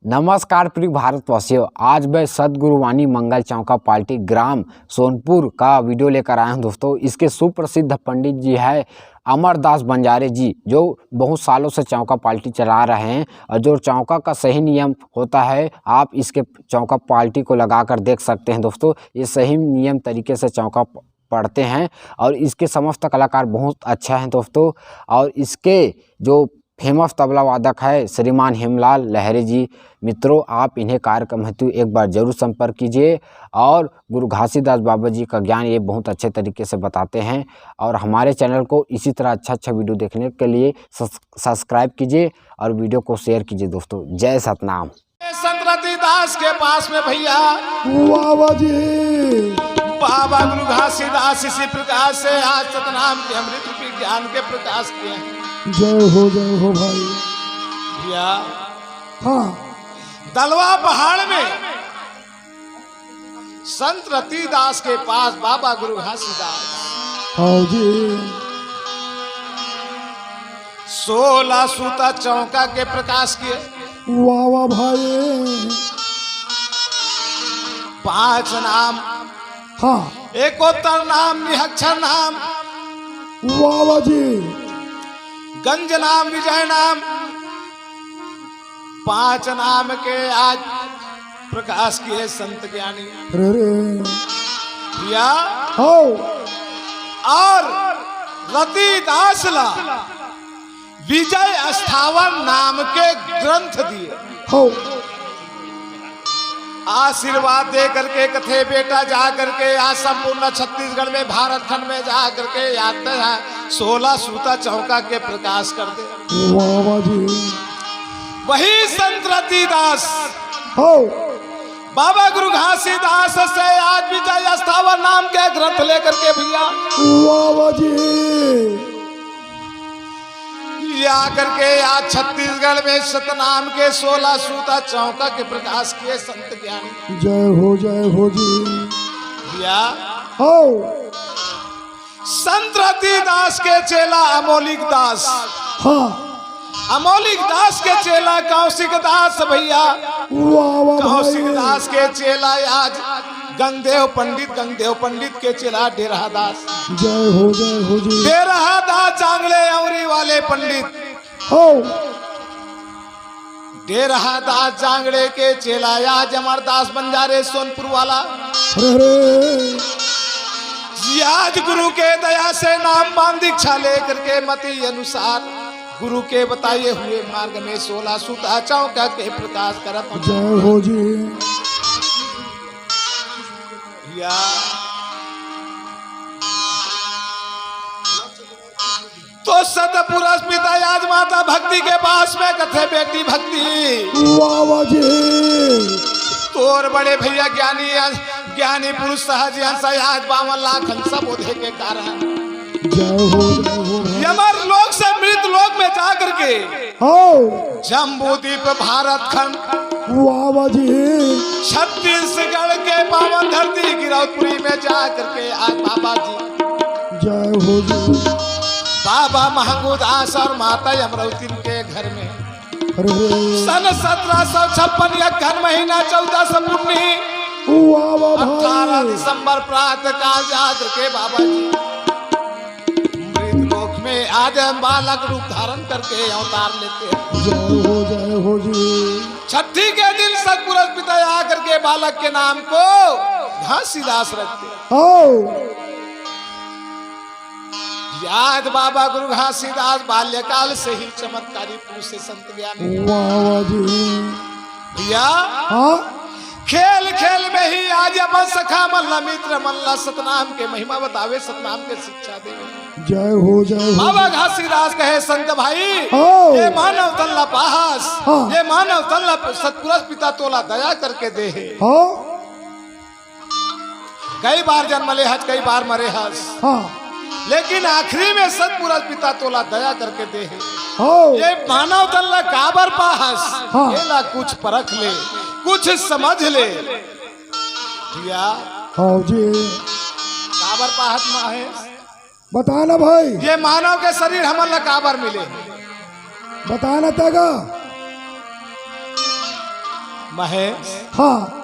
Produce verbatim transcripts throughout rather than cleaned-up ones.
नमस्कार प्रिय भारतवासियों, आज मैं सदगुरु वाणी मंगल चौका पार्टी ग्राम सोनपुर का वीडियो लेकर आया हूं दोस्तों। इसके सुप्रसिद्ध पंडित जी है अमरदास बंजारे जी, जो बहुत सालों से चौका पार्टी चला रहे हैं और जो चौका का सही नियम होता है, आप इसके चौका पार्टी को लगाकर देख सकते हैं दोस्तों। ये सही नियम तरीके से चौका प-, पढ़ते हैं और इसके समस्त कलाकार बहुत अच्छा हैं दोस्तों। और इसके जो फेमस तबला वादक है श्रीमान हेमलाल लहरे जी, मित्रों, आप इन्हें कार्यक्रम हेतु एक बार जरूर संपर्क कीजिए। और गुरु घासीदास बाबा जी का ज्ञान ये बहुत अच्छे तरीके से बताते हैं। और हमारे चैनल को इसी तरह अच्छा अच्छा वीडियो देखने के लिए सब्स-, सब्सक्राइब कीजिए और वीडियो को शेयर कीजिए दोस्तों। जय सतनाम। संत रतिदास के पास में भैया, वाह वाह जी। बाबा गुरु घासीदास इसी प्रकार से आज सतनाम के अमृत रूपी ज्ञान के प्रकाश किए हैं। जय हो, जय हो भाई। भैया, हाँ। दलवा पहाड़ में संत रतिदास के पास बाबा गुरु घासीदास, हाँ जी। सोलह सूता चौका के प्रकाश किए। वाह वाह भाई। पांच नाम, हाँ। एकोत्तर नाम, निहक्षर नाम, वाह वाह जी। गंज नाम, विजय नाम, पांच नाम के आज प्रकाश किए संत ज्ञानी। अरे रे। या हो। और रतिदास ला विजय अस्थावर नाम के ग्रंथ दिए। हो। आशीर्वाद दे करके कथे बेटा जा करके आज संपूर्ण छत्तीसगढ़ में, भारत खंड में जा करके याद है सोलह सूता चौका के प्रकाश कर दे। वाह वाह जी। वही संत रतिदास, हो। बाबा गुरु घासीदास से आज विजय अस्थावर नाम के ग्रंथ लेकर के भैया, वाह वाह जी। या करके आज छत्तीसगढ़ में सतनाम के सोलह सूता चौका के प्रकाश किए संत ज्ञानी। जय हो, जय हो जी। या हो। संत रतिदास के चेला अमोलिक दास। हाँ। अमोलिक दास के चेला कौशिक दास भैया। वाह, वाह भाई। कौशिक दास के चेला आज गंगदेव पंडित, गंगदेव पंडित के चेला डेरहा दास। जय हो, जय हो जी। डेरहा दास चांगले औरी वाले पंडित। हो। डेरहा दास जांगड़े के चेला आज अमरदास बंजारे सोनपुर वाला। अरे, अरे। जी, आज गुरु के दया से नाम बांध दीक्षा लेकर के मति अनुसार गुरु के बताए हुए मार्ग में सोलह सूता चौका के प्रकाश करत। जय हो जी। या। तो सतपुरुष पिता आज माता भक्ति के पास में कथे बेटी भक्ति। वाह, वाह जी। तोर बड़े भैया ज्ञानी, ज्ञानी पुरुष सहज हंस आज बावन लाख हंस बोधे के कारण। जय हो, जय हो। यमर लोक से मृत लोक में जा करके हो। जम्बूदीप भारत खंड। वाह, वाह जी। छत्तीसगढ़ के पावन धरती गिरौदपुरी में जा करके आज बाबा जी। जय हो जी। बाबा महंगू दास और माता अमरौतिन के घर में। अरे। सन सत्रह सौ छप्पन यक्खन महीना चौदह सौ पुन्नी। वाह, वाह भाई। अठारह दिसंबर प्रातः काल जा करके बाबा जी मृत लोक में आज बालक रूप धारण करके अवतार लेते हैं। जय हो, जय हो जी। छठी के दिन सतपुरुष पिता आकर के बालक के नाम को घासीदास रखते हैं। हो। याद बाबा गुरु घासीदास बाल्यकाल से ही चमत्कारी पुरुष से संत ज्ञानी। वाह, वाह जी। भैया, हाँ? खेल खेल में ही आज अपन सखा मन ला, मित्र मन ला सतनाम के महिमा बतावे, सतनाम के शिक्षा देवे। जय हो, जय हो। बाबा घासीदास कहे संत भाई, हाँ। ये मानव तन ला पाहस, हाँ। ये मानव तन ला सतपुरुष पिता तोला दया करके दे हे। हाँ। कई बार जन्म ले हस, कई बार मरे हस। हाँ। लेकिन आखिरी में सतपुरुष पिता तोला दया करके दे हे। हाँ। ये मानव तन ला काबर पाहस? हाँ। एला कुछ परख ले, कुछ समझ ले। भैया। हाँ जी। काबर पाहत माहेश? बता ना भाई। ये मानव के शरीर हमन ला काबर मिले? बता ना तगा। महेश, हाँ।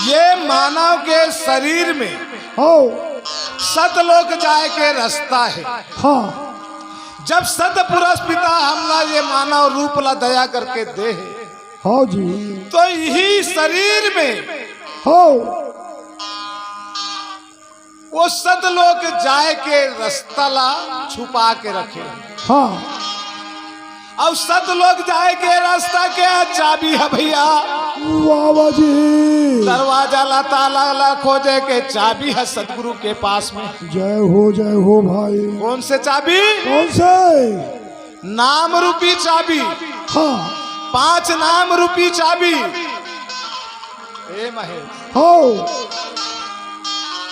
ये मानव के शरीर में, हाँ। सतलोक जाए के रास्ता हे। हाँ। जब सतपुरुष पिता हमला ये मानव रूप ला दया करके दे हे, हाँ जी। तो यही शरीर में, हाँ। वो सतलोक जाए के रास्ता ला छुपा के रखे। हाँ। अउ सतलोक जाए के रास्ता के चाबी हे भैया। वाह, वाह जी। दरवाजा ला, ताला ला खोजे के चाबी हे सतगुरु के पास में। जय हो, जय हो भाई। कौन से चाबी? कौन से? नाम रूपी चाबी। हाँ। पांच नाम रूपी चाबी। ए महेश। हो।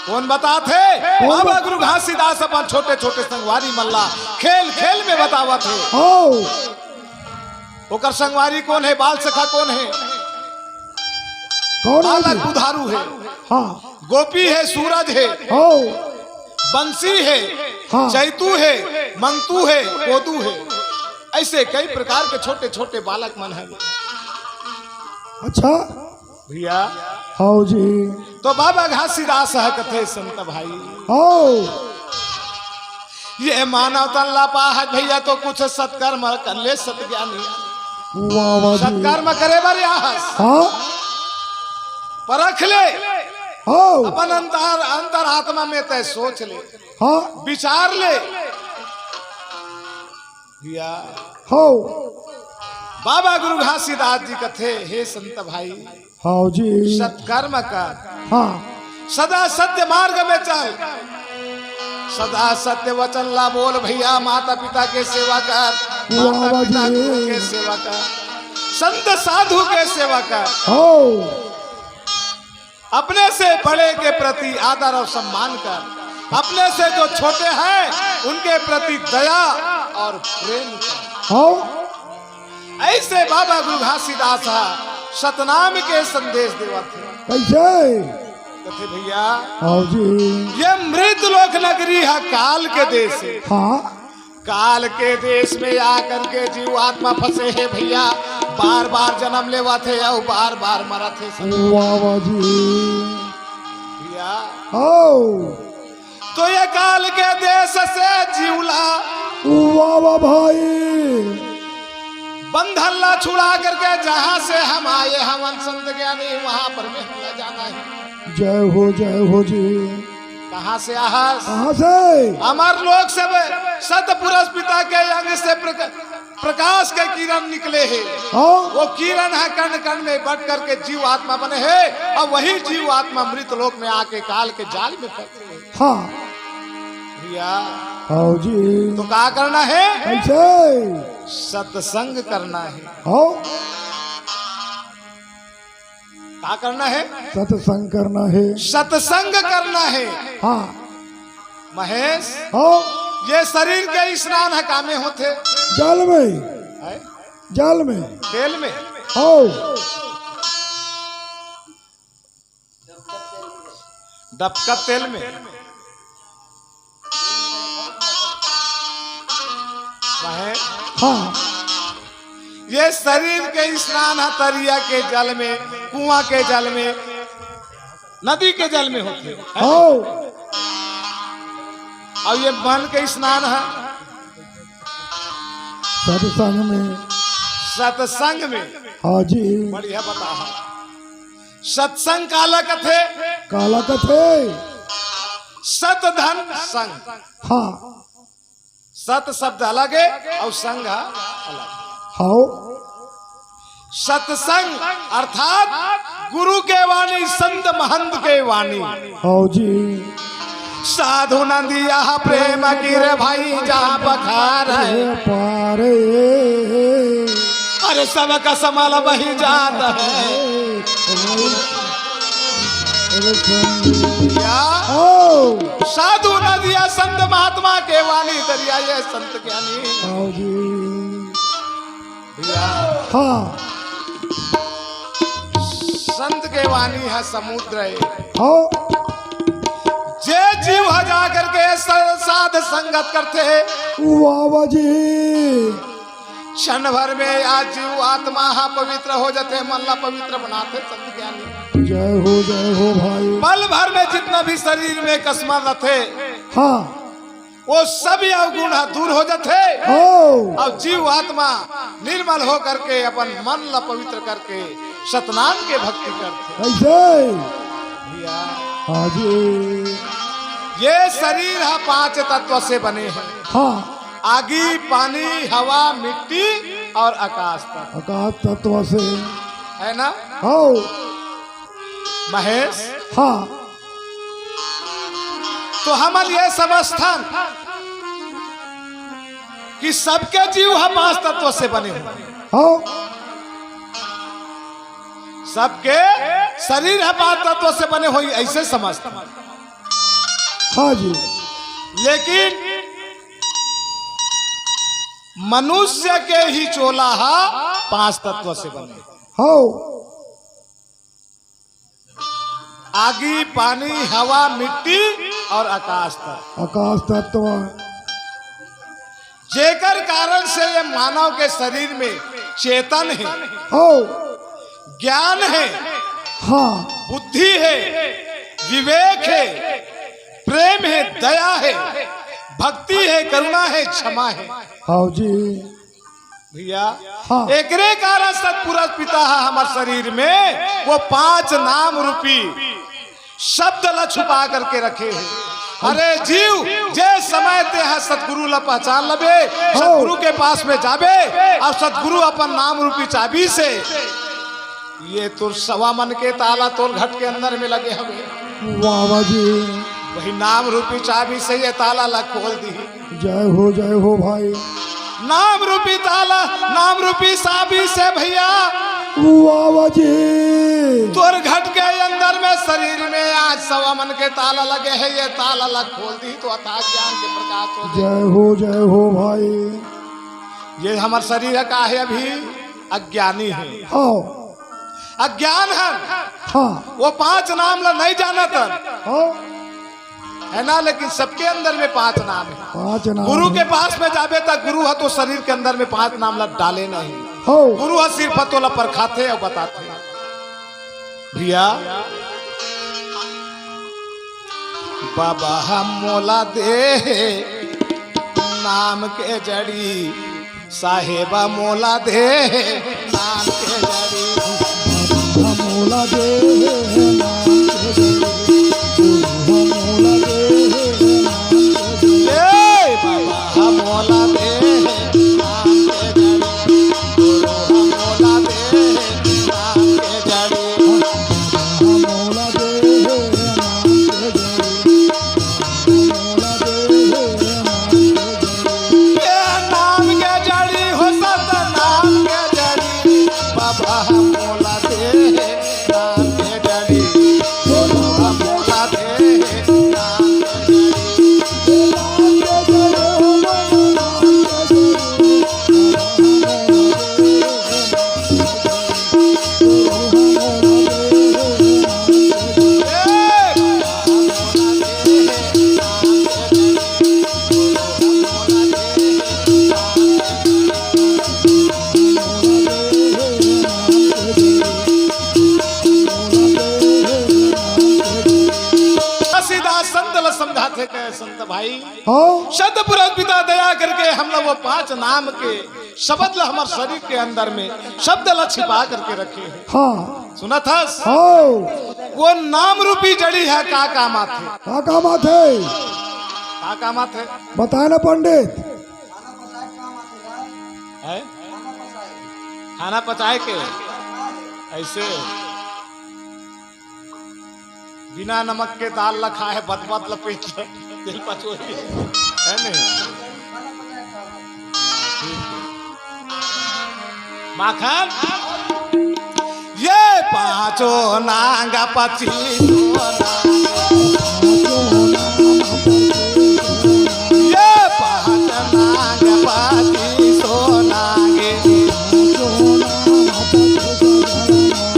कौन बताथे? कौन बाबा बत- गुरु घासीदास अपन छोटे छोटे संगवारी मन ला खेल खेल में बतावत हे। हो। ओकर संगवारी कौन हे, बाल सखा कौन हे? कौन हे बालक जी? बुधारू हे। हाँ। गोपी हे, सूरज हे। हो। बंसी हे। हाँ। चैतू हे, मंतू हे, कोदू हे। ऐसे कई प्रकार के छोटे छोटे बालक मन हे। अच्छा। भैया। हाँ जी। तो बाबा घासीदास ह कथे संत भाई। हाँ। ये मानव तन ला पाहत भैया तो कुछ सत्कर्म कर ले सतज्ञानी। वाह, वाह जी। सत्कर्म करे बर आहस। हाँ। परख ले। हाँ। अपन अंतर, अंतरात्मा में तय सोच ले। हाँ। विचार ले। भैया। हो। बाबा गुरु घासीदास जी कथे, हे संत भाई, हाँ जी। सत्कर्म कर। हाँ। सदा सत्य मार्ग में चल। सदा सत्य वचन ला बोल भैया, माता पिता के सेवा कर, वाह, माता वाह पिता जी। गुरु के सेवा कर, संत साधु के सेवा कर। हो। अपने से बड़े के प्रति आदर और सम्मान कर, अपने से जो छोटे हैं उनके प्रति दया और प्रेम कर। हो। ऐसे बाबा गुरु घासीदास ह सतनाम के संदेश देवत हे। कैसे? कथे भैया, हाँ जी। ये मृत लोक नगरी ह, काल के देश हे। हाँ। काल के देश में आकर के जीव आत्मा फंसे हे भैया, बार बार जन्म लेवत हे अउ बार बार मरत हे। वाह, वाह जी। भैया, हो। तो ये काल के देश से जीवला वाह, वाह भाई। बंधन ला छुड़ा करके जहाँ से हम आए हवन संत ज्ञानी, वहाँ पर में हमला जाना हे। जय हो, जय हो जी। कहाँ से आहस? कहाँ से? अमर लोक से ब-, सतपुरुष पिता के अंग से प्रक-, प्रकाश के किरण निकले हे। हाँ। वो किरण ह कण कण में बट करके जीव आत्मा बने हे, अउ वही जीव आत्मा मृत लोक में आके काल के जाल में फंसे हे। हाँ। भैया। हाँ जी। तो का करना हे? कैसे? सत्संग करना हे। हाँ। का करना हे? सत्संग करना हे। सत्संग करना हे। हाँ। महेश, हो। ये शरीर के स्नान ह कामे होथे? जल में। हैं? जल में। तेल में? हो। डबका तेल में। महेश, हाँ। ये शरीर के स्नान ह तरिया के जल में, कुआं के जल में, नदी के जल में होथे। हो। अउ ये मन के स्नान ह सत्संग में। सत्संग में। हाँ जी। बढ़िया बताहा। सत्संग काला कथे? काला कथे? सत धन संग। हाँ। सत शब्द अलग हे अउ संग ह अलग। हाँ। सत्संग अर्थात गुरु के वाणी, संत महंत के वाणी। हाँ जी। साधु नदिया प्रेम गिर भई जा पखार हे। पारे। अरे सबका समल बही जात हे। अरे संत। क्या? ओ। साधु नदिया संत महात्मा के वाणी दरिया ये संत ज्ञानी। हाँ जी। भैया। हाँ। संत के वाणी ह समुद्र हे। हाँ। जे जीव ह जा करके स-, साध संगत करथे। वाह, वाह जी। क्षण भर में आज जीव आत्मा हा पवित्र हो जाथे, मन ला पवित्र बनाथे संत ज्ञानी। जय हो, जय हो भाई। पल भर में जितना भी शरीर में कसमर रथे, हाँ। वो सब अवगुण हा दूर हो जाथे। हो। अउ जीव आत्मा निर्मल हो करके अपन मन ला पवित्र करके सतनाम के भक्ति करथे। कैसे? भैया। हाँ जी। ये शरीर हा पांच तत्व से बने हे। हाँ। आगी, पानी, हवा, मिट्टी अउ आकाश तत्व। आकाश तत्व से। हे ना? हो। महेश? हाँ। तो हमन ये समझथन कि सबके जीव हा पांच तत्व से बने होही। हाँ। सबके शरीर हा पांच तत्व से बने होही, अइसे समझथन। हाँ जी। लेकिन मनुष्य के ही चोला हा पांच तत्व से बने। हाँ। आगी, पानी, हवा, मिट्टी अउ आकाश तत्व। आकाश तत्व। जेकर कारण से ये मानव के शरीर में चेतन हे, हो। ज्ञान हे, हाँ। बुद्धि हे, विवेक हे, प्रेम हे, दया हे, भक्ति हे, करुणा हे, क्षमा हे। हाँ जी। भैया, हाँ। एकरे कारण सतपुरुष पिता हा हमर शरीर में वो पांच नाम रूपी शब्द ला छुपा करके रखे हे। अरे जीव, जे समय ते हा सतगुरु ला पहचान लबे, हाँ। सतगुरु के पास में जाबे अउ सतगुरु अपन नाम रूपी चाबी से ये तोर सवा मन के ताला तोर घट के अंदर में लगे हवे। वाह, वाह जी। वही नाम रूपी चाबी से ये ताला ला खोल दी। जय हो, जय हो भाई। नाम रूपी ताला, नाम रूपी चाबी से भैया। वाह, वाह जी। तोर घट के अंदर में शरीर में आज सवा मन के ताला लगे हे, ये ताला ला खोल दी तो अथाह ज्ञान के प्रकाश हो जाए। जय हो, जय हो भाई। ये हमर शरीर हे का हे अभी? अज्ञानी हे। हाँ। अज्ञान हे। हाँ। वो पांच नाम ला नहीं जानत हे। हाँ। हे ना, लेकिन सबके अंदर में पांच नाम हे। पांच नाम गुरु हे। के पास में जाबे त गुरु हा तो शरीर के अंदर में पांच नाम ला डाले नहीं। हो। गुरु हा सिर्फ तोला परखाथे अउ बताथे। भैया, बाबा हा मोला दे नाम के जड़ी, साहेबा मोला दे नाम के जड़ी। बाबा मोला दे नाम के जड़ी, गुरु मोला दे नाम के जड़ी। ए बाबा मोला दे नाम के जड़ी, गुरु मोला दे नाम के जड़ी। बाबा मोला दे नाम के जड़ी। ये नाम के जड़ी हो सतनाम के जड़ी, बाबा मोला दे नाम के जड़ी, बाबा मोला दे नाम के जड़ी। तुलसीदास संत ल समझाथे, कहे, संत भाई, हाँ। सतपुरुष पिता दया करके हमला वो पांच नाम के शब्द ल हमर शरीर के अंदर में शब्द ल छिपा करके रखे हे। हाँ। सुनत हस? हाँ। वो नाम रूपी जड़ी हे, का काम आथे? का काम आथे? का काम आथे? बताए ना पंडित। हैं? खाना पचाए के। ऐसे बिना नमक के दाल ला खाए, बत बत ल पेट ल तेल पचोही, हे नहीं? माखन, ये पांचों नांग पच्चीसों नांग, ये पांच नांग पच्चीसों नांग,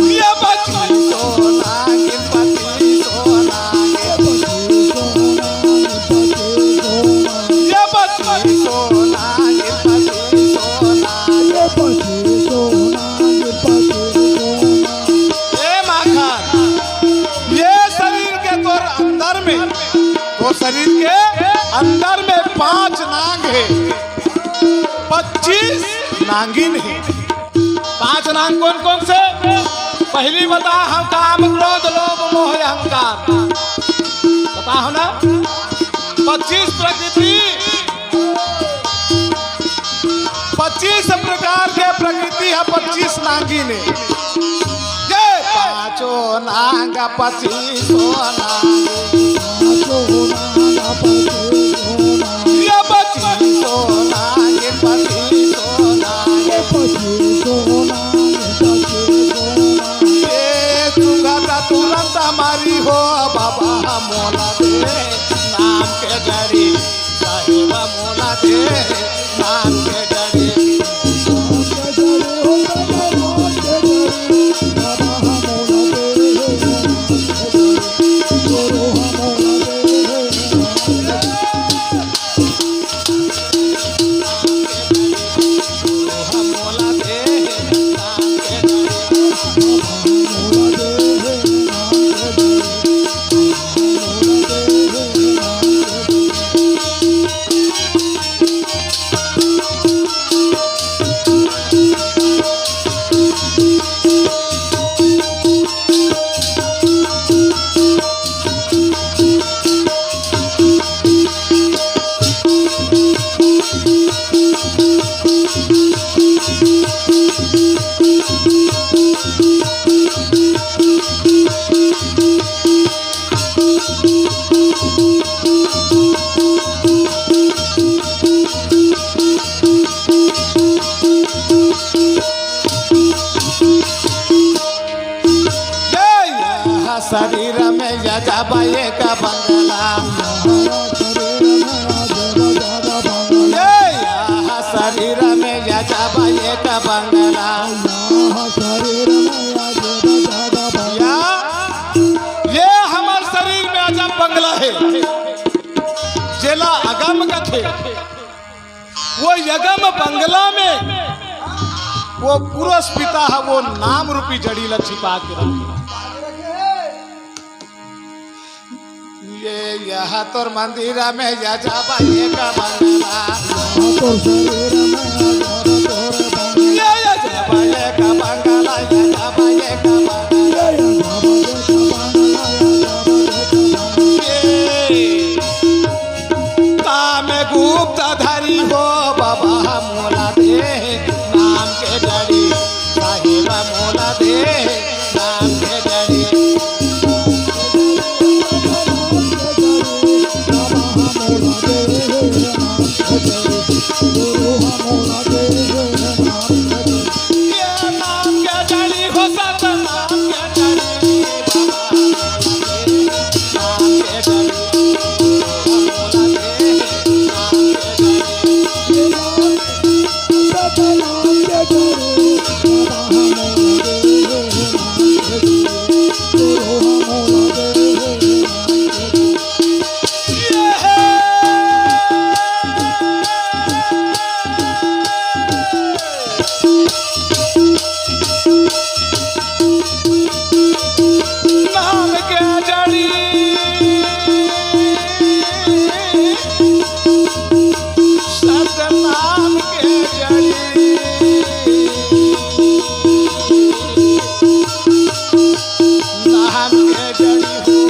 ये पच्चीसों नांग, पच्चीसों नांग, ये पच्चीसों नांग, पच्चीसों नांग। नांगिन हे। पांच नांग कोन कोन से? पहली बता, हम काम, क्रोध, लोभ, मोह, अहंकार। बता हो ना? पच्चीस प्रकृति, पच्चीस प्रकार के प्रकृति हे, पच्चीस नांगिन हे। ये पांचों नांग पच्चीसों नांग। ये पच्चीसों नांग, पच्चीसों नांग। ये सुखता तुरंत हमारी हो बाबा, मोला दे नाम के जड़ी, साहेब मोला दे नाम के जड़ी। ये यह शरीर में अजब एक बंगला। ये यह शरीर में अजब एक बंगला। या, ये हमर शरीर में अजब बंगला हे, जेला अगम कथे। वो अगम बंगला में वो पुरुष पिता हे, वो नाम रूपी जड़ी ला छिपा के रखे। ये यह तोर मंदिर में अजब एक बंगला। ये अजब एक बंगला, अजब एक बंगला। ये काम गुप्त धरी हो बाबा, मोला दे नाम के जड़ी, साहेब मोला दे नाम के जड़ी। ये नाम के जड़ी हो, सतनाम के जड़ी। नाम के जड़ी, सतनाम के जड़ी, नाम के जड़ी हो।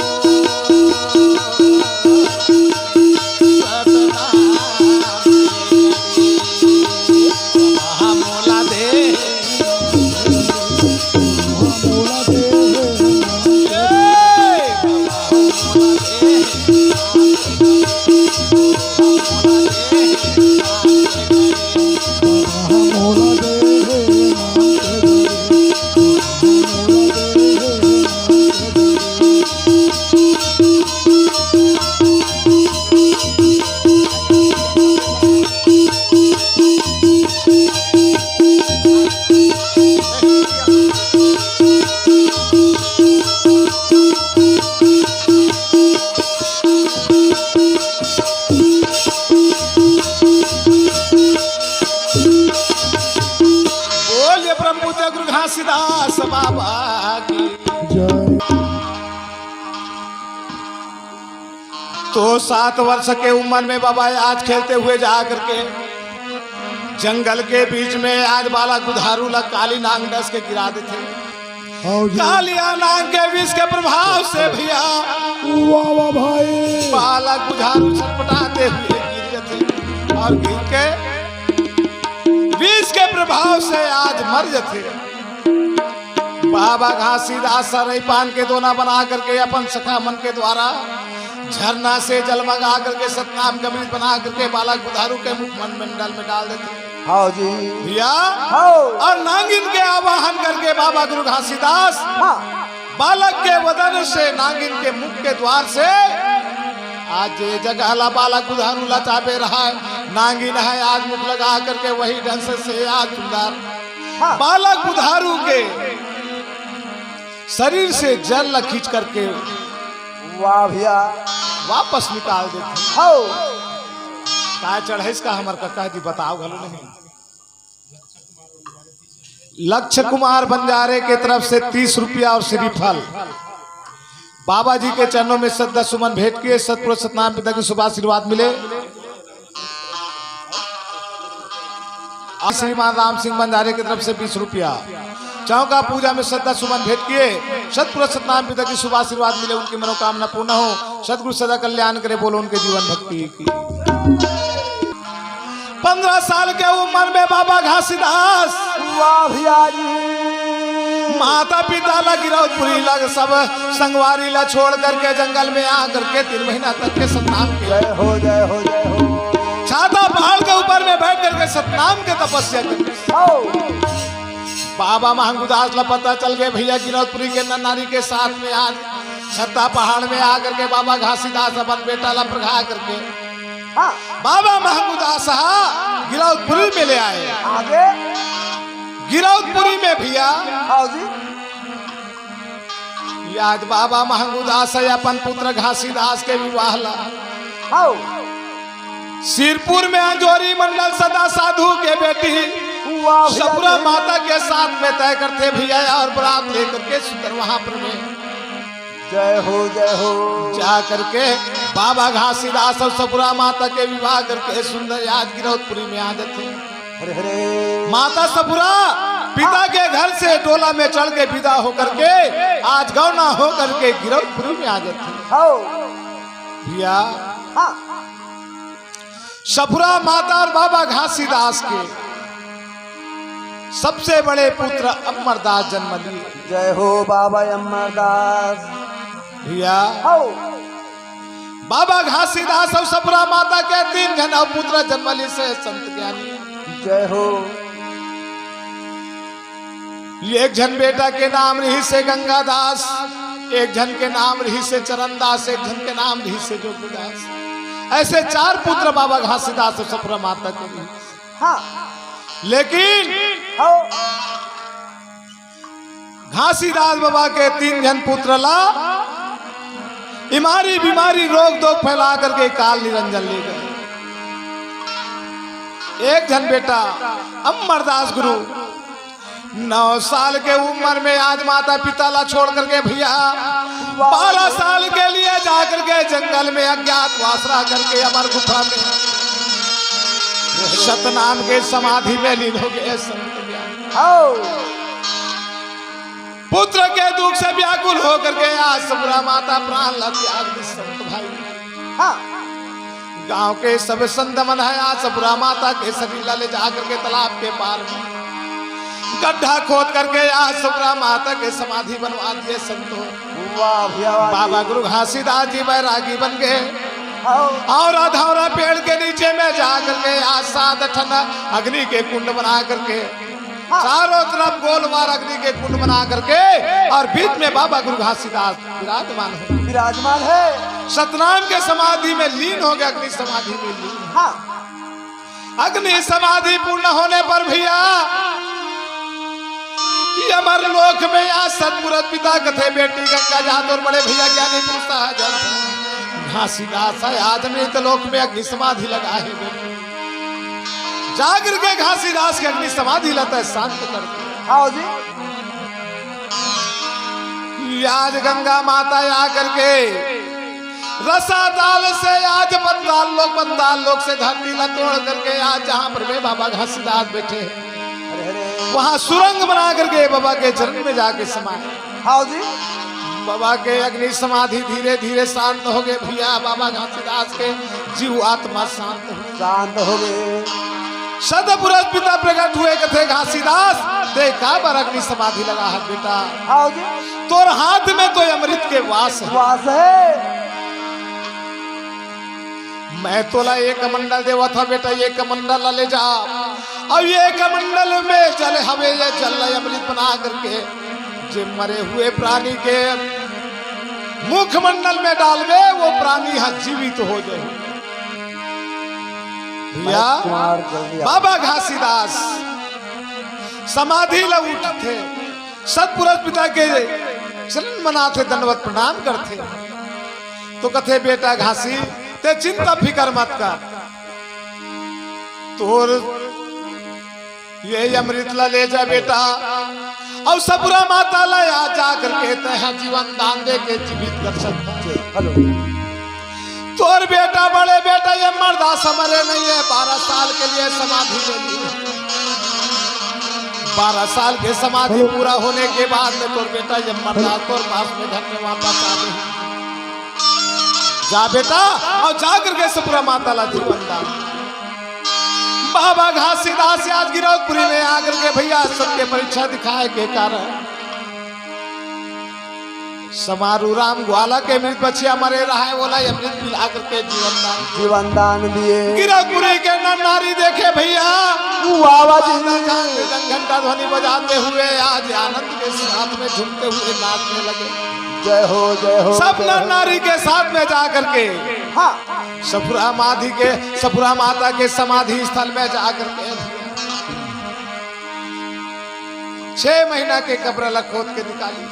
बोलिए परम पूज्य गुरु घासीदास बाबा की जय। तो सात वर्ष के उम्र में बाबा आज खेलते हुए जा करके जंगल के बीच में आज बालक बुधारू ला काली नांग डस के गिरा देथे। हाँ जी। कालिया नांग के विष के प्रभाव से भैया वाह वाह भाई। बालक बुधारू छटपटाते हुए गिर जथे और गिर के विष के प्रभाव से आज मर जथे। बाबा घासीदास सरई पान के दोना बना करके अपन सखा मन के द्वारा झरना से जल मंगा करके सतनाम के अमृत बना करके बालक बुधारू के मुख मंडल में डाल देथे। हाँ जी। भैया। हाँ। और नांगिन के आवाहन करके बाबा गुरु घासीदास हाँ। बालक के वदन से नांगिन के मुख के द्वार से आज ये जगह ला बालक बुधारू ला चाबे रहा है, नांगिन है आज मुख लगा करके वही ढंग से, से आज सुंदर हाँ। बालक बुधारू के शरीर से जल ला खींच करके वाह भैया। वापस निकाल देथे। हाँ। काय चढ़े इसका हमर कका जी बताओ घलो नहीं। लक्ष्य कुमार बंजारे के तरफ से तीस रुपया और श्रीफल। बाबा जी के चरणों में श्रद्धा सुमन भेंट किए, सतपुरुष सतनाम पिता की शुभ आशीर्वाद मिले। श्रीमान राम सिंह बंजारे की तरफ से बीस रुपया। चौका पूजा में श्रद्धा सुमन भेंट किए, सतपुरुष सतनाम पिता की शुभ आशीर्वाद मिले, उनकी मनोकामना पूर्ण हो, सतगुरु सदा कल्याण करे, बोलो उनके जीवन भक्ति की। पन्द्रह साल के उम्र में बाबा घासीदास वाह भैया जी। माता पिता ला गिरौदपुरी ला सब संगवारी ला छोड़ करके जंगल में आ करके तीन महीना तक के सतनाम के जय हो जय हो जय हो। छाता पहाड़ के ऊपर में बैठ करके सतनाम के तपस्या करके आओ। बाबा महंगुदास ला पता चल गए भैया गिरौदपुरी के नर नारी के साथ में आज छत्ता पहाड़ में आ करके बाबा घासीदास अपन बेटा ला प्रगा करके हाँ। बाबा महंगुदास हा गिरौदपुरी में ले आए। आगे गिरौदपुरी में भैया आओ जी। आज बाबा महंगुदास है अपन पुत्र घासीदास के विवाह ला आओ। सिरपुर में अंजोरी मंडल सदा साधु के बेटी वाह भैया सपुरा जी। माता के साथ में तय करथे भैया और बरात लेकर के सुंदर वहां पर में जय हो जय हो। जा करके बाबा घासीदास और सपुरा माता के विवाह करके सुंदर आज गिरौदपुरी में आ जाते हैं। हरे हरे। माता सपुरा पिता के घर से डोला में चढ़ के विदा होकर के आज गौना होकर के गिरौदपुरी में आ जाते हैं। हाओ। भैया हाँ। सपुरा माता और बाबा घासीदास के सबसे बड़े पुत्र अमरदास जन्म लिए। जय हो बाबा अमरदास। भैया हाओ। बाबा घासीदास और सपुरा माता के तीन झन अउ पुत्र जन्म लिए से संत ज्ञानी। जय हो। एक झन बेटा के नाम रही से गंगादास, एक झन के नाम रही से चरणदास, एक झन के नाम रही से जोगीदास। ऐसे चार पुत्र बाबा घासीदास और सपुरा माता के रही। हाँ। लेकिन हाओ। घासीदास बाबा के तीन झन पुत्र ला इमारी बीमारी रोग दोग फैला करके काल निरंजन ले गए। एक झन बेटा अमरदास गुरु नौ साल के उम्र में आज माता पिता ला छोड़ करके भैया बारह साल के लिए जा करके जंगल में अज्ञात वासरा करके अमर गुफा में सतनाम के समाधि में लीन हो गए संत ज्ञान। हाओ। पुत्र के दुख से व्याकुल होकर के आज सपुरा माता प्राण ला त्याग दी संत भाई। हाँ। गांव के सब संत मन है आज सपुरा माता के शरीर ला ले जा करके तालाब के पार में गड्ढा खोद करके आज सपुरा माता के समाधि बनवा दिए संत हो। वाह भैया वाह। बाबा गुरु घासीदास जी बैरागी बन गए। हाओ। और अधौरा पेड़ के नीचे में जा करके आज सात ठन अग्नि के कुंड बना करके हाँ। चारों तरफ गोलवार अग्नि के कुंड बना करके और बीच में बाबा गुरु घासीदास विराजमान है। विराजमान है। सतनाम के समाधि में लीन हो गए, अग्नि समाधि में लीन। हाँ। अग्नि समाधि पूर्ण होने पर भैया ये अमर लोक में आज सतपुरुष पिता कथे बेटी गंगा जहाँ तोर बड़े भैया ज्ञानी पुरुष जहाँ जहाँ घासीदास है आज में तो लोक में अग्नि समाधि लगा है बेटी। जाकर के घासीदास के अग्नि समाधि लता है, शांत कर दे। हाँ जी। आज गंगा माता आकर के रसातल से आज पाताल लोक, पाताल लोक से धरती ला तोड़ करके आज जहाँ पर में बाबा घासीदास बैठे हैं, वहाँ सुरंग बना करके बाबा के चरण में जाके समाए। हाँ जी। बाबा के अग्नि समाधि धीरे धीरे शांत हो गए भैया। बाबा घासीदास के जीव आत्मा शांत हो गए। शांत हो गए। सतपुरुष पिता प्रकट हुए, कथे घासीदास, ते काबर अग्नि समाधि लगा है बेटा? हाँ जी। तोर हाथ में तो अमृत के वास है। वास है। मैं तोला एक कमंडल देवत हँव बेटा, ये कमंडल ला ले जा। अब ये कमंडल में जल हवे, ये जल ला अमृत बना करके जे मरे हुए प्राणी के मुखमंडल में डालबे, वो प्राणी ह जीवित हो जाए। भैया, बाबा घासीदास समाधि ला उठथे, सतपुरुष पिता के चरण मनाथे, दंडवत प्रणाम करथे, तो कथे, बेटा घासी, ते चिंता फिकर मत कर, तोर ये अमृत ला ले जा बेटा, अउ सपुरा माता ला यहाँ जा करके तैं ह जीवन दान दे के जीवित कर सकत हे। हेलो। तोर बेटा, बड़े बेटा, ये मरदास मरे नहीं है, बारह साल के लिए समाधि ले ली। बारह साल के समाधि पूरा होने के बाद में तोर बेटा ये मरदास तोर पास में घर में वापस आ गए। जा बेटा, अउ जा करके सपुरा माता ला जीवन दान। बाबा घासीदास आज गिरौदपुरी में आकर के भैया सबके परीक्षा दिखाए के कारण समारू राम ग्वाला के मृत बछिया मरे रहा है, बोला ये मृत पिला करके जीवन दान। जीवन दान दिए। गिरौदपुरी के नर नारी देखे भैया, वाह, वाह जी। घंटा ध्वनि बजाते हुए आज आनंद के साथ में झूमते हुए नाचने लगे। जय हो, जय हो, सब जय नर हो। नारी के साथ में जा करके हाँ। सपुरा माधी के, सपुरा माता के समाधि स्थल में जा करके छह महीना के कपड़ा ला खोद के निकाली।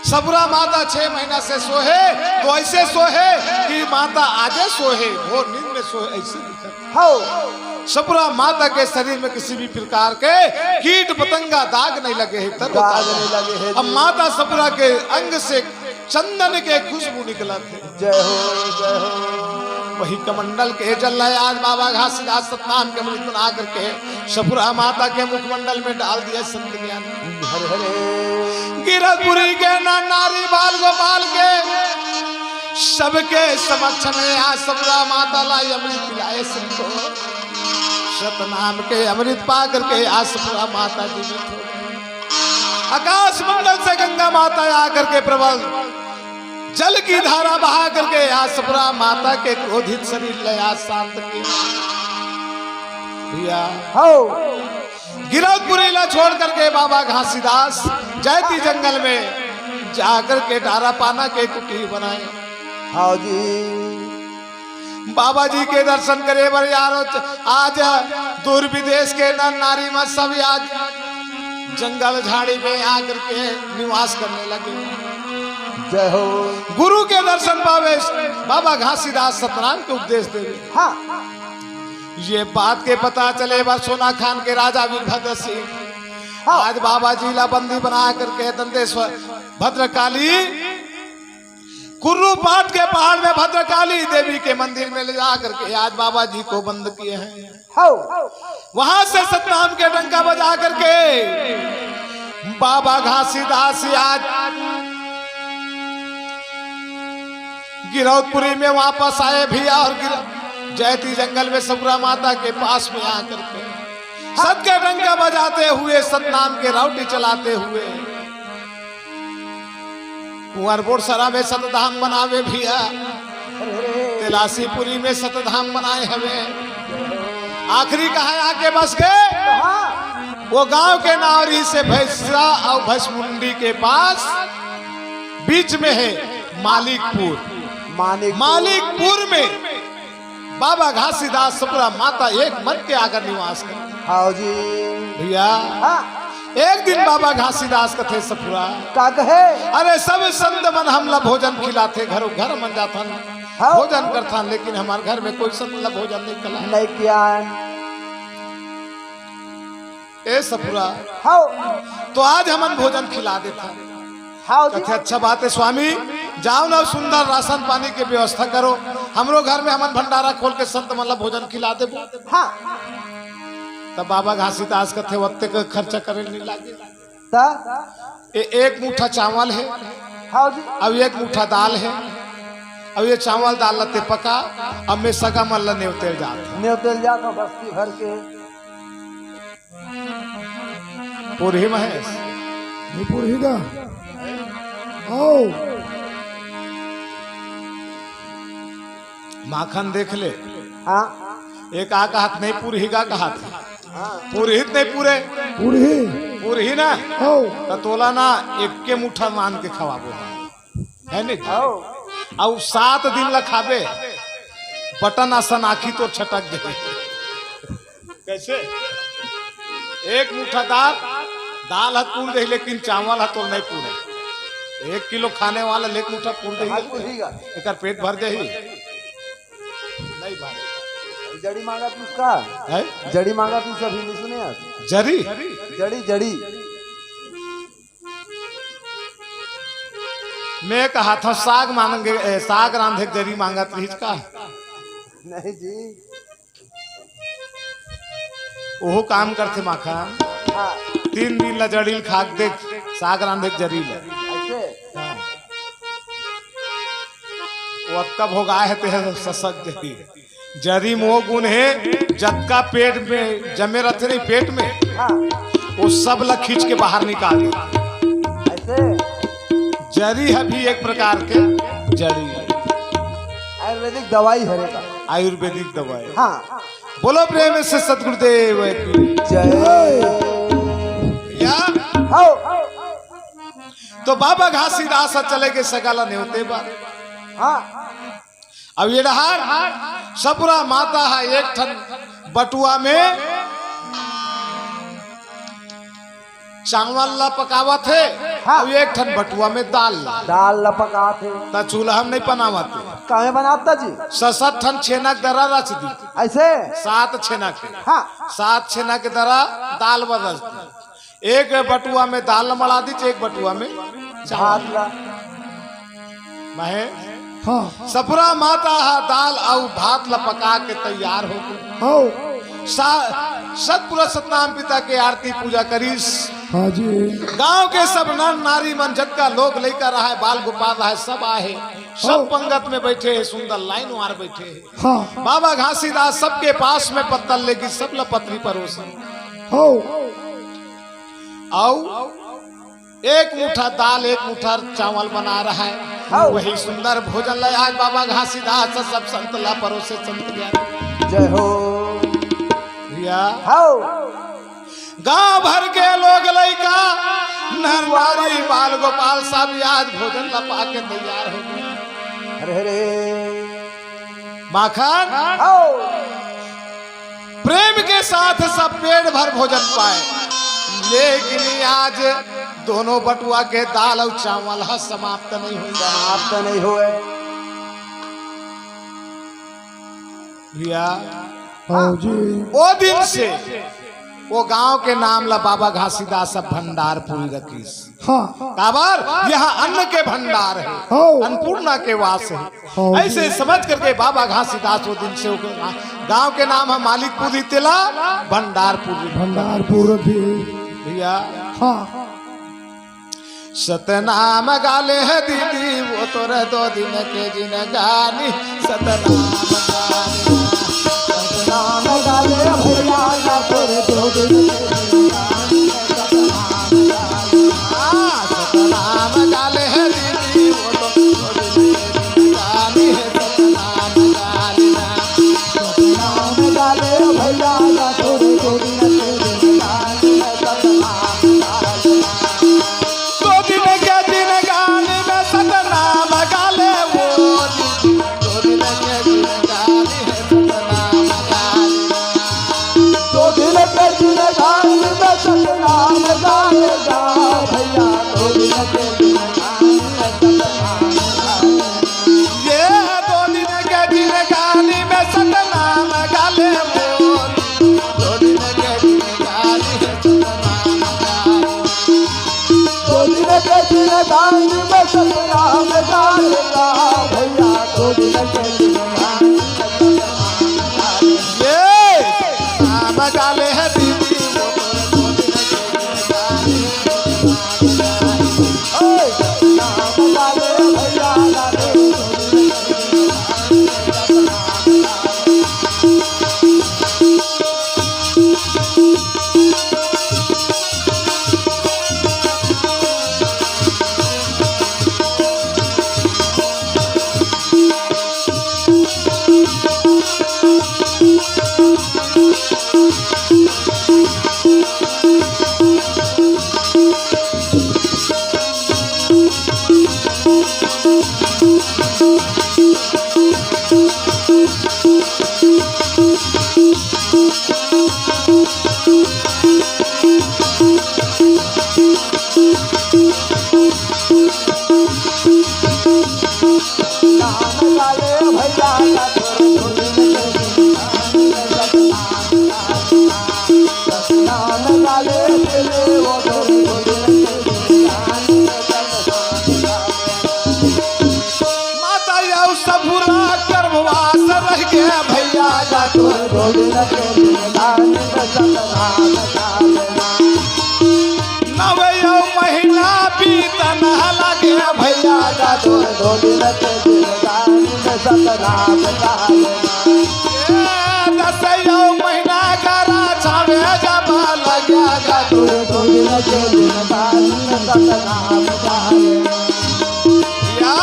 सपुरा माता छह महीना से सोहे, तो ऐसे सोहे कि माता आजे सोहे, घोर नींद में सोहे, ऐसे दिखत। हाँ। सपुरा माता के शरीर में किसी भी प्रकार के कीट पतंगा दाग नहीं लगे है, तर दाग नहीं लगे है। अब माता सपुरा के अंग से चंदन के खुशबू निकलत है। जय हो, जय हो। वही कमंडल के जल ला आज बाबा घासीदास सतनाम के अमृत बना करके सपुरा माता के मुखमंडल में डाल दिया संत ज्ञान। हरे हरे। गिरौदपुरी के नर नारी बाल गोपाल के सबके समक्ष में आज सपुरा माता ला अमृत पिलाए संतो। सतनाम के अमृत पा करके आज सपुरा माता जीवित हो गई। आकाश मंडल से गंगा माता आकर के प्रबल जल की धारा बहा करके आज सपुरा माता के क्रोधित शरीर ले आज शांत किया। भैया, हो। गिरौदपुरी ला छोड़ करके बाबा घासीदास जैती जंगल में जाकर के डारा पाना के कुटी बनाए। हाँ जी। बाबा जी के दर्शन करे बर यारो, आज दूर विदेश के नर नारी मन सब आज जंगल झाड़ी में आकर के निवास करने लगे। जय हो। गुरु के दर्शन पावे, बाबा घासीदास सतनाम के उपदेश देवे। हाँ। ये बात के पता चले बर सोना खान के राजा वीरभद्र सिंह हाँ। आज बाबा जी ला बंदी बना करके दंतेश्वर भद्रकाली कुर्रू पाट के पहाड़ में भद्रकाली देवी के मंदिर में ले जा करके आज बाबा जी को बंद किए हैं। हाँ। वहां से सतनाम के डंका बजा करके बाबा घासीदास आज गिरौदपुरी में वापस आए भैया, और गिर-, जैती जंगल में सपुरा माता के पास में आकर के सत के डंका बजाते हुए, सतनाम के राउटी चलाते हुए कुंवर बोरसरा में सतधाम बनावे भैया, तेलासीपुरी में सतधाम बनाए हवे। आखिरी कहाँ आके बस गए? वो गांव के नावरी से भैंसा और भैंसमुंडी के पास बीच में है मालिकपुर। मानिक मालिकपुर में बाबा घासीदास सपुरा माता एक मन के आकर निवास कर। हाँ जी। भैया, हाँ। एक दिन बाबा घासीदास कथे सपुरा, का कहे? अरे सब संत मन हमला भोजन खिलाथे, घरों घर मन जाथन, हाँ। भोजन करथन, लेकिन हमार घर में कोई संत ला भोजन नहीं खिलाए। नहीं किया। ए सपुरा, हाँ। तो आज हमन भोजन खिला देथन। हाँ जी। कथे, अच्छा बात है स्वामी, जाओ ना, सुंदर राशन पानी के व्यवस्था करो। हमरो घर में हमन भंडारा खोल के संत मन ला भोजन खिला देबो। हाँ। तब बाबा घासीदास कथे, "ओतेक खर्चा करे नहीं लागे।" त? ए, एक मुठा चावल हे, हाँ जी। अब एक मुठा दाल हे, अब ये चावल दाल ला ते पका, अब मैं सगा मन ला नेवतेल जात हूँ। नेवतेल जात हूँ बस्ती भर के। पुरही महेश। नहीं पुरही गा। आओ। माखन देख ले। हाँ। एक आ कहत नहीं पुरही गा कहत। हाँ। पुरहित नहीं पूरे। पुरही। पुरही ना। आओ। त तोला ना एक के मुठा मान के खवाबो। है नहीं? आओ। अउ सात दिन ला खाबे, बटन असन आँखी तोर छटक जाही। कैसे? एक मुठा दाल, दाल ह पूर देही, लेकिन चावल ह तोर नहीं पूरे। एक किलो खाने वाला ले एक मुठा पूर देही, हाँ, पूर ही गा। एकर पेट भर जाही। नहीं भरे। जड़ी मांगा तू उसका? है? जड़ी मांगा तू सभी नहीं सुने यार। जरी? जड़ी, जड़ी। मैं कहा था साग मांगे, ए, साग रांधे के जरी मांगत रहिस का? नहीं जी। ओहो काम करथे माखन। हाँ। तीन दिन ला जड़ी ल खा के देख, साग रांधे के जरी ल। ऐसे? हाँ। वो अतका भोगाए हे ते ससक जरी। जरी म ओ गुन हे, जतका पेट में जमे रथे नहीं पेट में, हाँ। वो सब ला खींच के बाहर निकाल दे। ऐसे? जरी ह भी एक प्रकार के जड़ी हे। आयुर्वेदिक दवाई हरे का। आयुर्वेदिक दवाई। हाँ। बोलो प्रेम से सतगुरुदेव की। जय। या? हो। तो बाबा घासीदास चले गे सगा ला नेवते बर। हाँ। अब ये डहार सपुरा माता ह एक ठन बटुआ में चावल ला पकावत हे, हाँ। अब एक ठन बटुआ में दाल ला। दाल ला पकावत हे। त चूल्हा में नहीं बनावत हे। काहे बनावत जी? ससत ठन छेना के दरा रच दी। ऐसे? सात छेना के। हाँ। सात छेना के दरा दाल बर रच दी। एक बटुआ में दाल मड़ा दीच, एक बटुआ में चावल। भात ला। महे हाँ। सपुरा माता ह दाल अउ भात ला पका के तैयार हो गे। हो। सा-, सतपुरा सतनाम पिता के आरती पूजा करिस। हाँ जी। गांव के सब नर नारी मन, जतका लोग लइका रहा हे, बाल गोपाल रहा हे, सब आहे। सब हो। पंगत में बैठे हे, सुंदर लाइन वार बैठे हे। हाँ। बाबा घासीदास सबके पास में पत्तल लेगी, सब ला पतरी परोसी। हो। अउ एक मुठा दाल, एक मुठा चावल बना रहा है। हाँ। वही सुंदर भोजन ले आज बाबा घासीदास सब संत ला परोसे संत ज्ञानी। जय हो। भैया। हाँ। गांव भर के लोग लइका, नर नारी, बाल गोपाल सब आज भोजन ला पाके तैयार हो गए। हरे हरे। माखन। हाँ। प्रेम के साथ सब पेट भर भोजन पाए, लेकिन आज दोनों बटुआ के दाल अउ चावल ह समाप्त नहीं होए। समाप्त नहीं होए। भैया, हाँ जी। ओ दिन से ओ गांव के नाम ला बाबा घासीदास अब भंडारपुरी रखिस। हाँ। काबर? यहाँ अन्न के भंडार है, हाँ। अन्नपूर्णा के वास है। हाँ जी। ऐसे समझ करके बाबा घासीदास वो दिन से वो गांव के नाम है मालिकपुरी तेला भंडारपुरी। भंडारपुर रखी। भैया। हाँ। सतनाम गाले है दीदी, वो तोर दो दिन के जिनगानी। सतनाम गाले, सतनाम गाले भैया, ना तोर दो दिन के जिनगानी। सतनाम गाले। हाँ, सतनाम गाले है दीदी, वो तो दो दिन के जिनगानी है। सतनाम गाले ना। सतनाम गाले भैया, ना तोर दो दिन के जिनगानी है। सतनाम गाले ना। दो दिन के जिनगानी में सतनाम गाले वो। दो दिन के जिनगानी है सतनाम गाले। दो दिन के जिनगानी में सतनाम गाले गा भैया। दो दिन के जिनगानी में सतनाम गाले। ये दो दिन के जिनगानी में सतनाम गाले वो। दो दिन के जिनगानी में सतनाम गाले। दो दिन के जिनगानी में सतनाम गाले माता यौ सबुरा गर्भवास रहिगे भैया, जा तोर गोविंद के गुणगान सतनाम गावेना। नवे यौ महीना बीतन लगे भैया, जा तोर गोविंद के गुणगान सतनाम गावेना। ए, दस यौ महीना करा छावे जब लग्या, जा तोर गोविंद के गुणगान सतनाम गावेना। या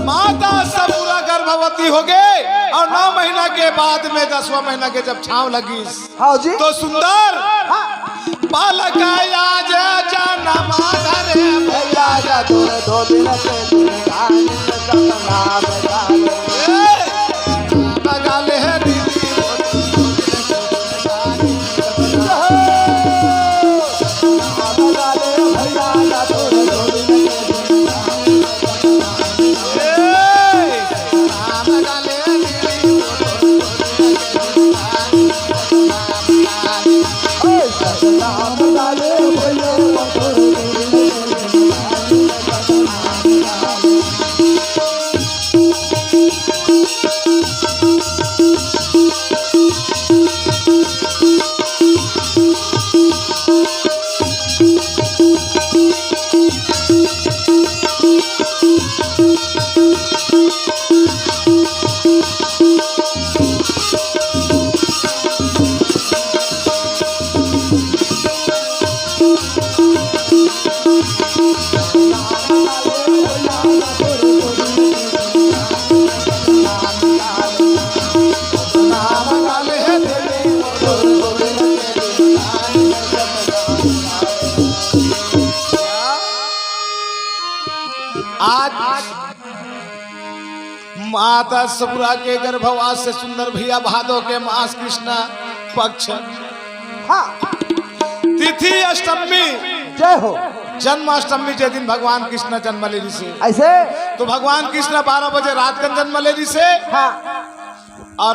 माता सबुरा गर्भवती होगे अउ नौ महीना के बाद में दसवां महीना के जब छांव लगिस, हाँ जी। तो सुंदर हाँ। बालक आज जनम धरे भैया, जा तोर दो दिन के गुणगान सतनाम गाले। ए, गाले हे दीदी। आज माता सबुरा के गर्भवास से सुंदर भैया भादो के मास कृष्णा पक्ष हाँ। तिथि अष्टमी जय हो। जन्माष्टमी जे दिन भगवान कृष्ण जन्म ले रिसे। ऐसे तो भगवान कृष्ण बारह बजे रात कन जन्म ले रिसे। हाँ। और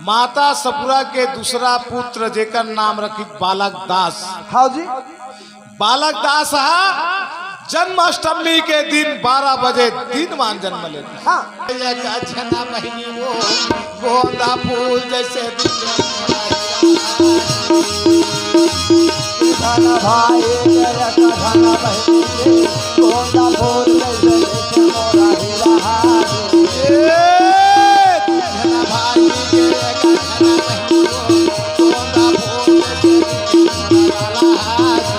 माता सबुरा के दूसरा पुत्र जेकर नाम रखी बालक दास। हाँ जी। बालक दास हा जन्माष्टमी के दिन बारह बजे दिन मान जन्म ले। हाँ। एक अछना बहिनी वो गोंदा फूल जैसे दिखे मोरा हीरा। धन भाई के एक धन बहिनी के गोंदा फूल जैसे दिखे मोरा हीरा। ए, धन भाई के एक धन बहिनी वो गोंदा फूल जैसे दिखे मोरा लाला।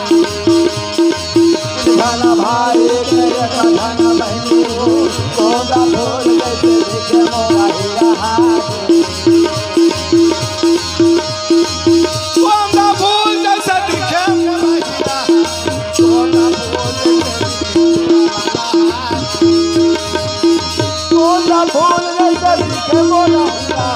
धन भाई के एक धन बहिनी हो, गोंदा फूल जैसे दिखे मोरा हीरा। गोंदा फूल जैसे दिखे मोरा हीरा। गोंदा फूल जैसे दिखे मोरा हीरा। गोंदा फूल जैसे दिखे मोरा हीरा।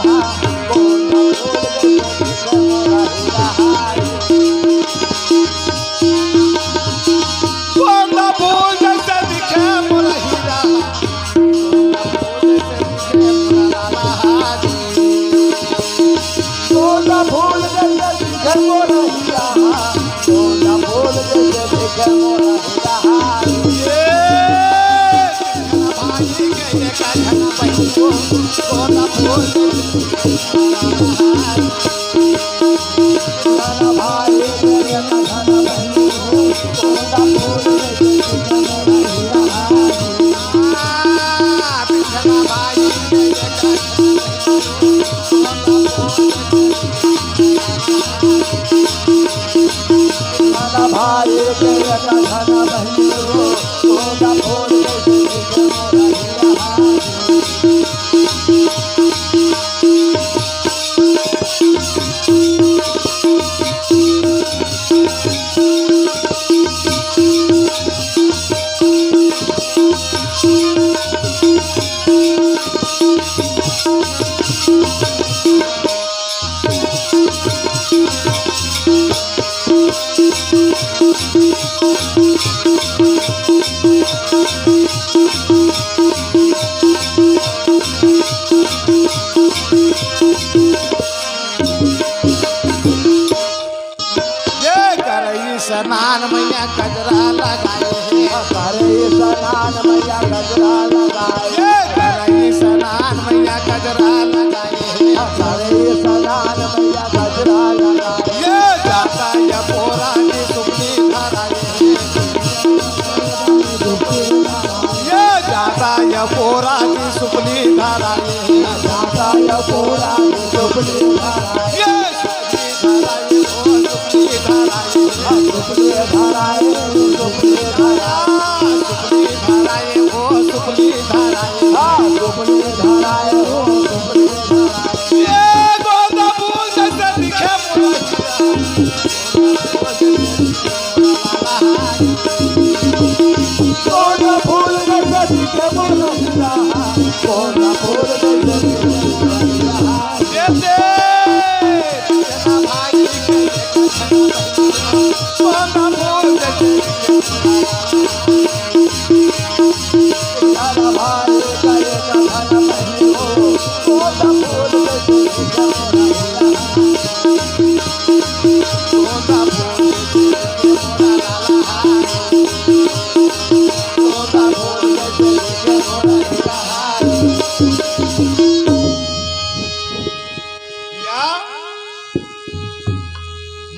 गोंदा फूल जैसे दिखे मोरा हीरा। गोंदा फूल जैसे दिखे मोरा हीरा। गोंदा फूल जैसे दिखे मोरा हीरा। गोंदा फूल जैसे दिखे मोरा हीरा। ए, भाई के एक धन बहिनी हो, गोंदा फूल जैसे दिखे मोरा हीरा। स्नान मैया गजरा लगाए हे। करे स्नान मैया गजरा लगाए। ये करे स्नान मैया गजरा लगाए हे। करे स्नान मैया गजरा लगाए। ये जाता ये पोरा की सुपली धराए हे। ये जाता ये पोरा की सुपली धराए हे। जाता ये पोरा की सुपली धराए। ये या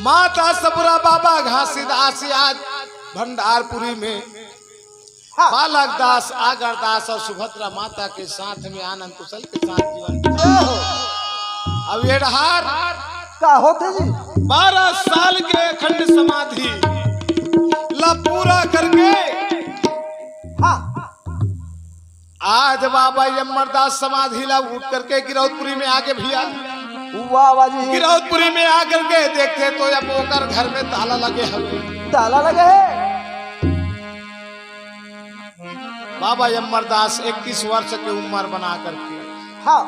माता सबुरा बाबा घासीदास आज भंडारपुरी में हाँ। बालक दास, आगर दास और सुभद्रा माता के साथ में आनंद कुशल के साथ जीवन। जय हो। अब ये डहार का होथे जी? बारह साल के अखंड समाधि ला पूरा करके हाँ। आज बाबा अमरदास समाधि ला उठ करके गिरौदपुरी में आगे भैया। वाह, वाह जी। गिरौदपुरी में आकर के देखथे तो अब ओकर घर में ताला लगे हवे। ताला लगे हे। बाबा अमरदास इक्कीस वर्ष के उम्र बना करके हाँ।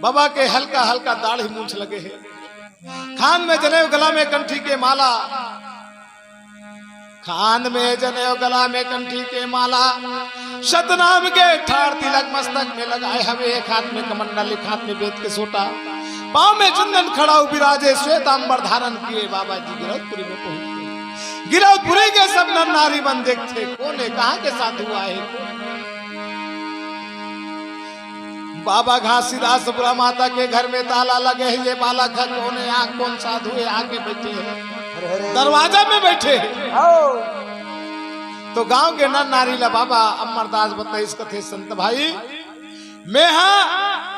बाबा के हल्का हल्का दाढ़ी मूंछ लगे हे। कान में जनेऊ, गला में कंठी के माला, कान में जनेऊ, गला में कंठी के माला, सतनाम के ठाढ़ तिलक मस्तक में लगाए हवे, एक हाथ में कमंडल, एक हाथ में बेंत के सोटा, पाँव में चंदन खड़ाऊ बिराजे, श्वेतांबर धारण किए बाबा जी गिरौदपुरी में पहुंच गए। गिरौदपुरी के सब नर नारी मन देखथे, कोन हे, कहाँ के साधु आए, कोन बाबा घासीदास सबुरा माता के घर में ताला लगे हे, ये बालक हे कोन हे, आ कोन साधु हे, आके बैठे हे, अरे, अरे। दरवाजा में बैठे हे। आओ। तो गांव के नर नारी ला बाबा अमरदास बताइस, कथे संत भाई, मैं हा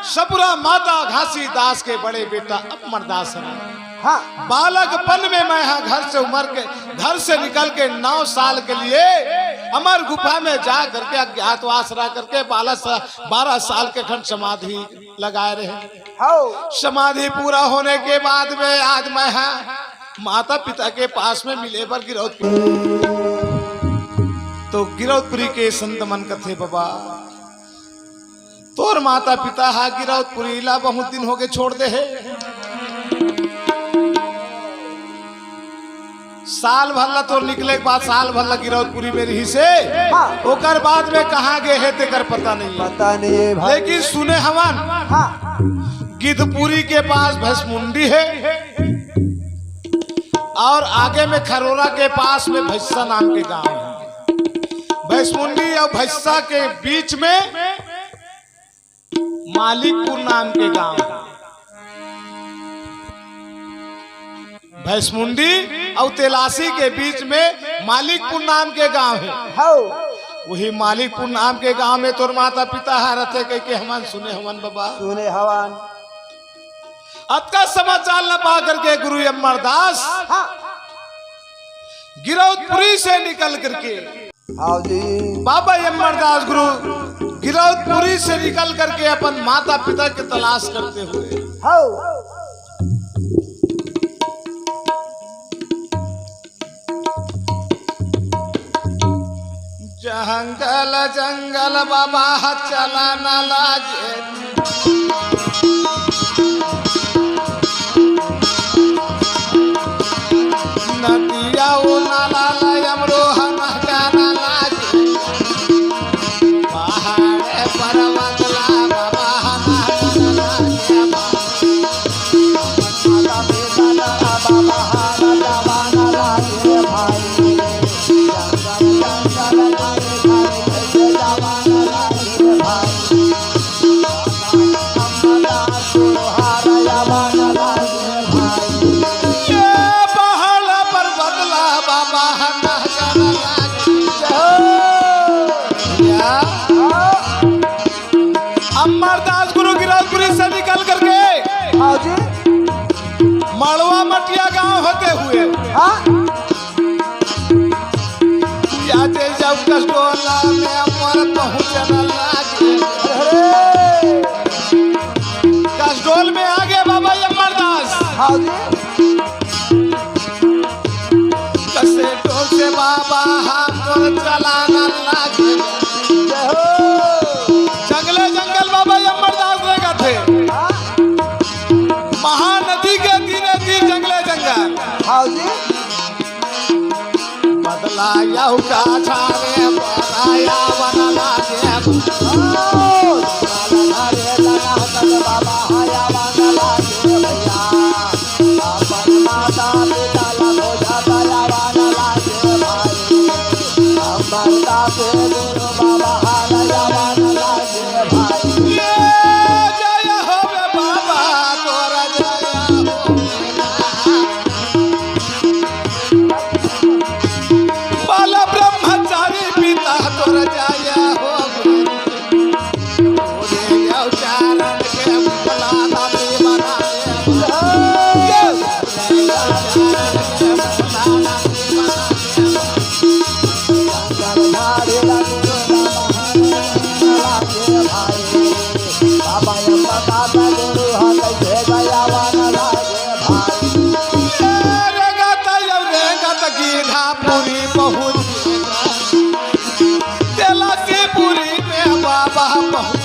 सबुरा माता घासीदास के बड़े बेटा अमरदास हूँ। हाँ। बालकपन में मैं हा घर से उमर के, घर से निकल के नौ साल के लिए अमर गुफा में जा करके अज्ञातवास रह करके बालक सा-, बारह साल के खंड समाधि लगाए रहे। हाँ। समाधि पूरा होने के बाद में आज मैं हा माता पिता के पास में मिले बर गिरौदपुरी। तो गिरौदपुरी के संत मन कथे, बाबा, तोर माता पिता हा गिरौदपुरी ला बहुत दिन होगे छोड़ दे हे। साल भर ला तोर निकले के बाद साल भर ला गिरौदपुरी में रहिस हे। हाँ। ओकर बाद में कहाँ गे हे तेकर पता नहीं हे। पता नहीं हे भाई। लेकिन सुने हवन, हाँ। गिद्धपुरी के पास भैंसमुंडी हे और आगे में खरोरा के पास में भैंसा नाम के गांव हे। भैंसमुंडी और भैंसा के बीच में मालिकपुर नाम के गांव हे। भैंसमुंडी और तेलासी के बीच में मालिकपुर नाम के गांव हे। हौ। वही मालिकपुर नाम के गांव में तोर माता पिता हा रथे कह के हमन सुने हवन बाबा। सुने हवन। अतका समाचार ला पा करके गुरु अमरदास हाँ। गिरौदपुरी से निकल करके हाँ जी। बाबा अमरदास गुरु गिरौदपुरी से निकल करके अपन माता पिता की तलाश करते हुए हाँ। जंगल जंगल बाबा चलन लागे। नदिया उ नाला ला अमरोहा नहकाना लागे। पहाड़ पर्वत ला बाबा नहकाना लागे। माता पिता ला बाबा हारा जमाना लागे। ये पहाड़ पर बदला बाबा हटा जाना लागे। या अमरदास गुरु गिरौदपुरी से निकल करके हाँ जी। मड़वा मटिया गांव होते हुए हाँ। या जे जब कसडोल में अमर पहुंचन लागे। अरे। कसडोल में आगे बाबा अमरदास। हाँ जी। कसे डोल से बाबा हाथ चलाना लागे। जय हो। जंगले जंगल बाबा अमरदास रे गाथे। हाँ। महानदी के तीरे तीर जंगले जंगल। हाँ जी। बदला यहू का छावे बराया बनला के। हाँ। बदला रे लगा तब बाबा हाया बनला के भैया। अपन माता पिता ला खोजा दयावान लागे भाई। हम बरता पे गुरु बाबा हार जवान लागे भाई। ये जय हो रे बाबा, तोरा जय हो। बाल ब्रह्मचारी पिता तोरा जय हो। पूरी पहुंच तेला से पूरी में बाबा पहुंच